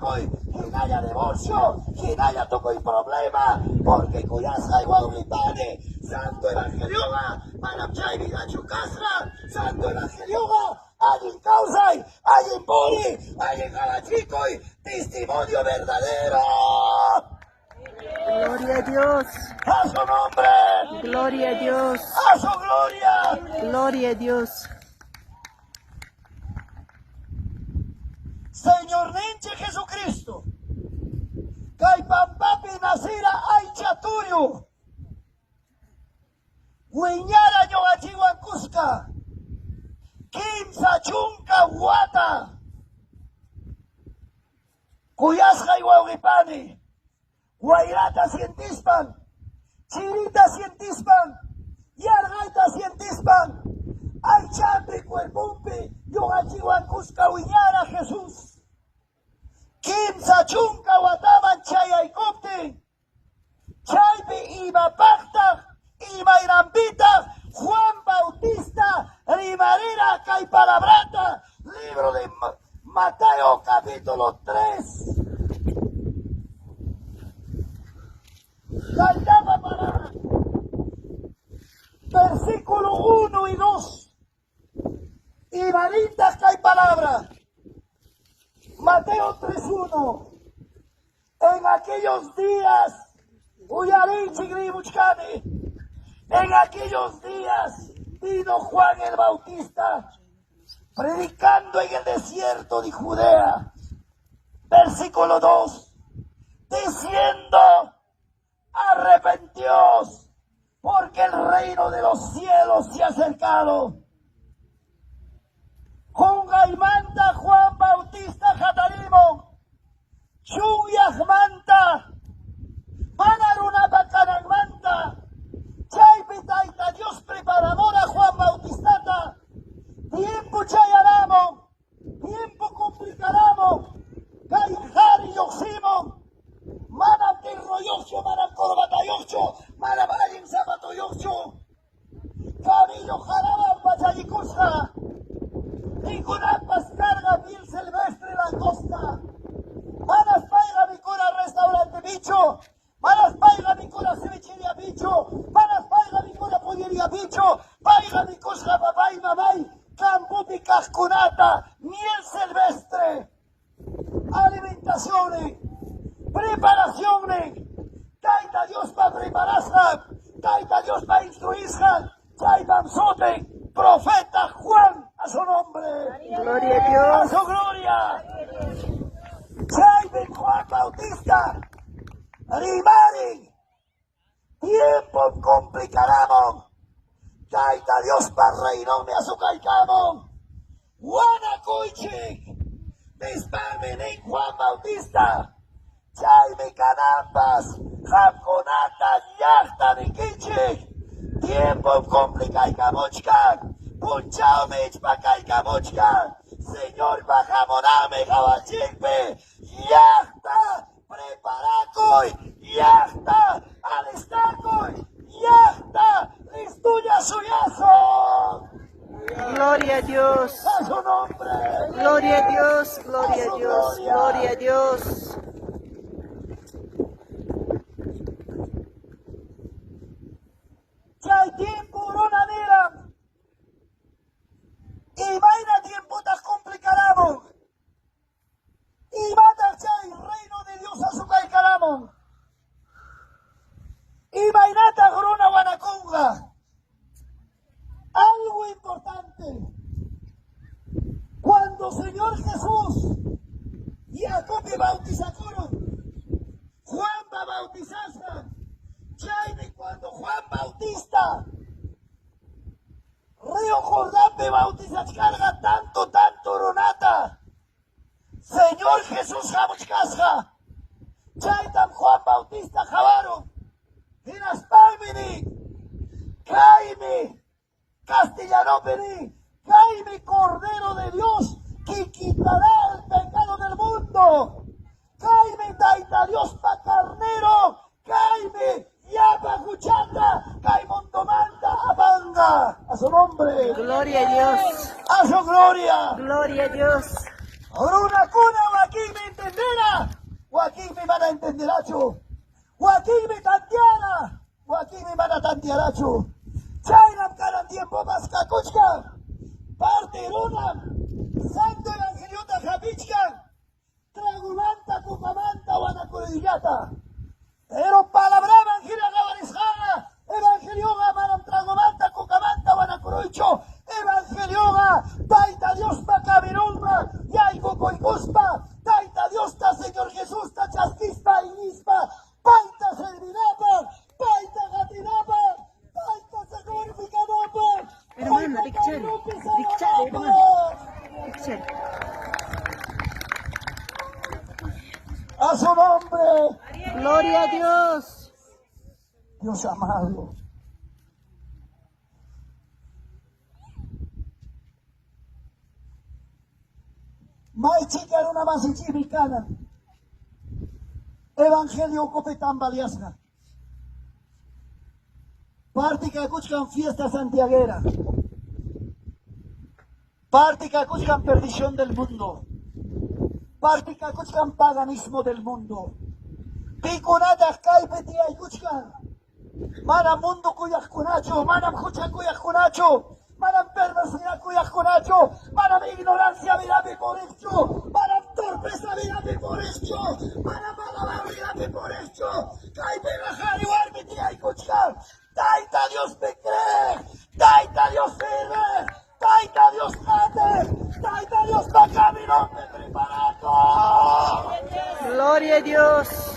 Wanakuy, hinalla divorcio, hinalla tukuy problema, porque kuyasqay wawqipani, Santo Evangelioqa manam chay vidachu kasqa, Santo Evangelioqa allin kawsay, allin puri, allin qawachikuy, testimonio verdadero. Gloria a Dios. A su nombre. Gloria a Dios. A su gloria. Gloria a Dios. Señorninchik Jesucristo, kay pampapi nacira aycha tuyu, wiñara ñuqanchikwan kuska, 30 wata, kuyasqay wawqipani, wayrata sientispan, chirita sientispan, yarqayta sientispan, aychampi cuerpumpi ñuqanchikwan kuska wiñara Jesús. 30 wataman chayaykuptin, chaypi imapaqtaq, imaynampitaq Juan Bautista rimarira kay palabrata, libro de Mateo capítulo 3. Kaytapa palabra, versículo 1 y 2. Imarintaq kay palabra. Mateo 3:1. En aquellos días, uyariychik rimuchkani. En aquellos días vino Juan el Bautista predicando en el desierto de Judea. Versículo 2. Diciendo: arrepentíos, porque el reino de los cielos se ha acercado. Qunqaymanta Juan Bautista hatarimun, chunyaqmanta, mana runapa kananmanta, chaypi Tayta Dios preparamura Juan Bautistata, tiempo chayaramun, tiempo complicaramun, kay qhari lluqsimun, manam ternoyuqchu, manam corbatayuqchu, manam allin zapatuyuqchu, camello qarawan pachallikusqa, mikunanpas karqa miel silvestre langosta, manas payqa mikuna restaurantepichu, manas payqa mikuna cevicheriapichu, manas payqa mikuna polleriapichu, payqa mikusqa papay mamay campopi kaqkunata, miel silvestre, alimentaciones, preparaciones, Tayta Diospa preparasqan, Tayta Diospa instruisqan, chaypam sutin, profeta Juan, a su nombre. Gloria a Dios. A su gloria. Chaypi Juan Bautista, rimarin, tiempo complicaramun, Tayta Diospa reinonmi asukaykamun, wanakuychik, nispanmi nin Juan Bautista, chaymi kananpas qamkunata llaqta ninkichik, tiempo complicaykamuchkan, punchawmi ichpakaykamuchkan, Señorpa hamunanmi hawanchikpi, llaqta preparakuy, llaqta alistakuy, llaqta listulla suyasun. Gloria a Dios. A su nombre. Gloria a Dios, gloria a Dios, gloria a Dios. Chay tiempo runa niran, imayna tiempotaq complicaramun, imataq chay reino de Dios asukaykaramum, imaynataq runa wanakunqa. Algo importante, cuando Señor Jesús yakupi bautizakurun, Juanpa bautizasqan, chaymi cuando Juan Bautista Río Jordanpi bautizachkarqa tanto, tanto runata, Señor Jesús hamuchkasqa, chaytam Juan Bautista qawarun, hinaspanmi nin, kaymi, castellanopi nin, kaymi Cordero de Dios que quitará el pecado del mundo, kaymi Tayta Diospa carnero, kaymi llapa huchata, kay mundomanta apanqa. A su nombre. Gloria a Dios. A su gloria. Gloria a Dios. Runakuna wakinmi entendera. mana entenderachu. Wakinmi tantiara, wakinmi mana tantiarachu. Chaynam kanan tiempopas kakuchkan. Parte runam Santo Evangeliota hapichkan. Tragumanta, kukamanta, wanakuruyllata. Pero palabra evangelio gawarisqaqa, evangelioqa manam tragumanta, kukamanta, wanakuruychu. Evangelioqa Tayta Diospa kaminunman yaykukuykuspa, Tayta Diosta Señor Jesusta chaskispa iñispa, payta servinapaq, payta qatinapaq, payta glorificanapaq, Hermana, paypa rikchari, kaminunpi rikchari, hermana. sayanapaq. Rikchari. A su nombre. Gloria a Dios. Dios amado. Maychika runa masinchikmi kanan. Evangelio ukupi tambaleasqa. Parti kakuchkan fiesta santiaguera. Parti kakuchkan perdición del mundo. Parti kakuchkan paganismo del mundo. Pikunataq kaypi tiyaykuchkan. Manam mundo kuyaqkunachu, manam hucha kuyaqkunachu, manam perversidad kuyaqkunachu, manam ignorancia vidapi puriqchu, manam torpeza vidapi puriqchu, manam mala vidapi puriqchu. Kaypiqa qhari warmi tiyaykuchkan. Tayta Diospi creeq, Tayta Dios sirve, Tayta Dios qatiq, Tayta Diospa caminonpi preparakuq. Gloria a Dios.